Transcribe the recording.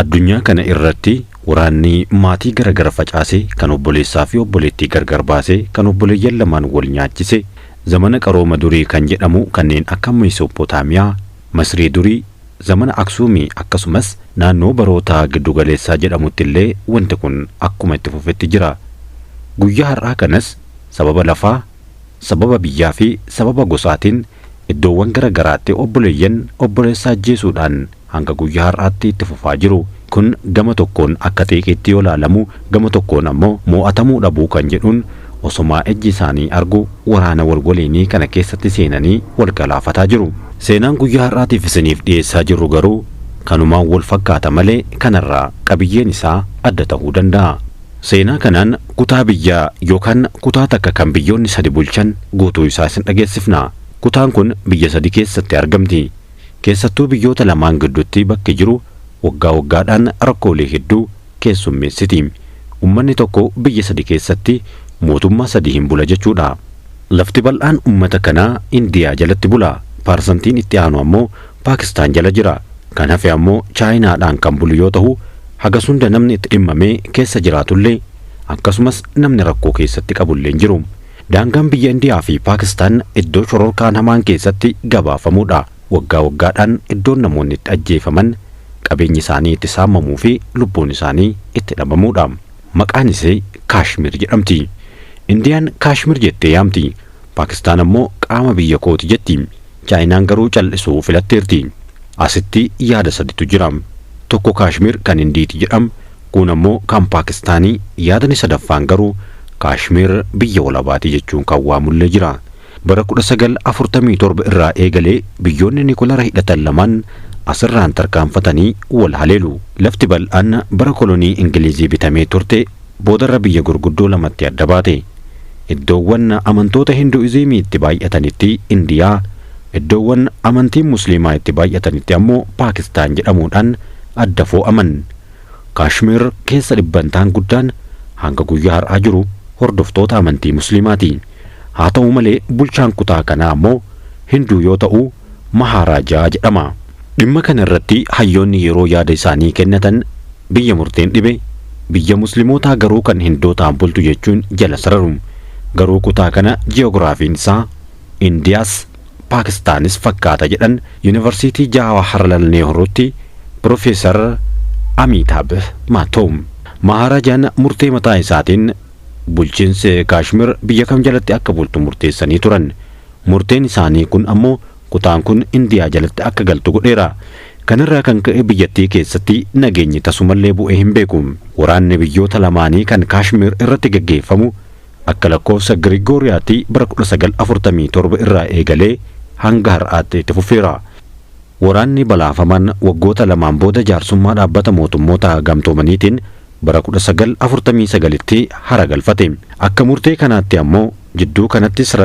Addunyaa kana irratti waraanni maatii gargar facaase, kan obboleessaa fi obboleettii gargar baase, kan obboleeyyan lamaan wal nyaachise, zamana qarooma durii kan jedhamu kanneen akka Meesopootaamiyaa, Masrii durii, zamana Aksuumii akkasumas naannoo baroota giddugaleessaa jedhamutti illee wanti kun akkuma itti fufetti jira. Guyyaa har'aa kanas sababa lafaa, sababa biyyaa fi sababa gosaatiin iddoowwan gara garaatti obboleeyyan obboleessa ajjeesuudhaan hanga guyyaa har'aatti itti fufaa jiru. Kun gama tokkoon akka xiiqiitti yoo ilaalamu, gama tokkoon ammoo mo'atamuu dhabuu kan jedhuun osomaa ijji isaanii argu waraana wal waliinii kana keessatti seenanii wal galaafataa jiru. Seenaan guyyaa har'aatiif isiniif dhiyeessaa jirru garuu kanumaan wal fakkaata malee kanarraa qabiyyeen isaa adda ta'uu danda'a. Seenaa kanaan kutaa biyyaa yookaan kutaa takka kan biyyoonni sadi bulchan guutuu isaa isin dhageessifna. Kutaan kun biyya sadi keessatti argamti. Keessattuu biyyoota lamaan gidduutti bakki jiru waggaa waggaadhaan rakkoolee hedduu keessummeessiti. Uummanni tokko biyya sadi keessatti mootummaa sadi hin bula jechuudha. Lafti bal'aan uummata kanaa Indiyaa jalatti bula. Paarsantiin itti aanu ammoo Paakistaan jala jira. Kan hafe ammoo Chaayinaadhaan kan bulu yoo ta'u, hagas hunda namni itti dhimmamee keessa jiraatullee akkasumas namni rakkoo keessatti qabullee hin jiru. Daangaan biyya Indiyaa fi Paakistaan iddoo shororkaan hamaan keessatti gabaafamudha. Waggaa waggaadhaan iddoon namoonni itti ajjeefaman, qabeenyi isaanii itti saamamuu fi lubbuun isaanii itti dhabamudha. Maqaan isee Kaashmir jedhamti. Indiyaan Kaashmir jettee yaamti. Paakistaan ammoo qaama biyya kooti jetti. Chaayinaan garuu cal'isuu filatteerti. Asitti yaada saditu jira. Tokko Kaashmir kan Indiiti jedham, kun ammoo kan Paakistaanii, yaadni sadaffaan garuu Kaashmir biyya walabaati jechuun kan waamullee jira. Bara 1947 irraa eegalee biyyoonni Nikulara hidhatan lamaan asirraan tarkaanfatanii wal haleelu. Lafti bal'aan bara kolonii Ingilizii bitamee turte boodarra biyya gurguddoo lamatti adda baate. Iddoowwan amantoota Hindu'izimii itti baay'atanitti Indiyaa, iddoowwan amantiin Musliimaa itti baay'atanitti ammoo Paakistaan jedhamuudhaan adda foo'aman. Kaashmir keessa dhibbantaan guddaan hanga guyyaa har'aa jiru hordoftoota amantii Musliimaati. Haa ta'u malee bulchaan kutaa kanaa ammoo Hinduu yoo ta'u Maharaajaa jedhama. Dhimma kana irratti hayyoonni yeroo yaada isaanii kennatan biyya murteen dhibe, biyya Muslimootaa garuu kan Hindootaan bultu jechuun jala sararu. Garuu kutaa kana ji'oogiraafiin isaa Indiyaas Paakistaanis fakkaata jedhan Yuunivarsiitii Jaawaharlal Neehruutti Piroofeesar Amiitaab Maatoom. Maharaajaan murtee mataa isaatiin bulchiinsi Kaashmir biyya kam jalatti akka bultu murteessanii turan. Murteen isaanii kun ammoo kutaan kun Indiyaa jalatti akka galtu godheera. Kanarraa kan ka'e biyyattii keessatti nageenyi tasumallee bu'ee hin beeku. Waraanni biyyoota lamaanii kan Kaashmir irratti gaggeeffamu akka lakkoofsa Girigooriyaatti bara 1947 irraa eegalee hanga har'aatti itti fufeera. Waraanni balaafaman waggoota lamaan booda jaarsummaa dhaabbata mootummoota gamtoomaniitiin bara 1949tti hara galfate. Akka murtee kanaatti ammoo jidduu kanatti sararri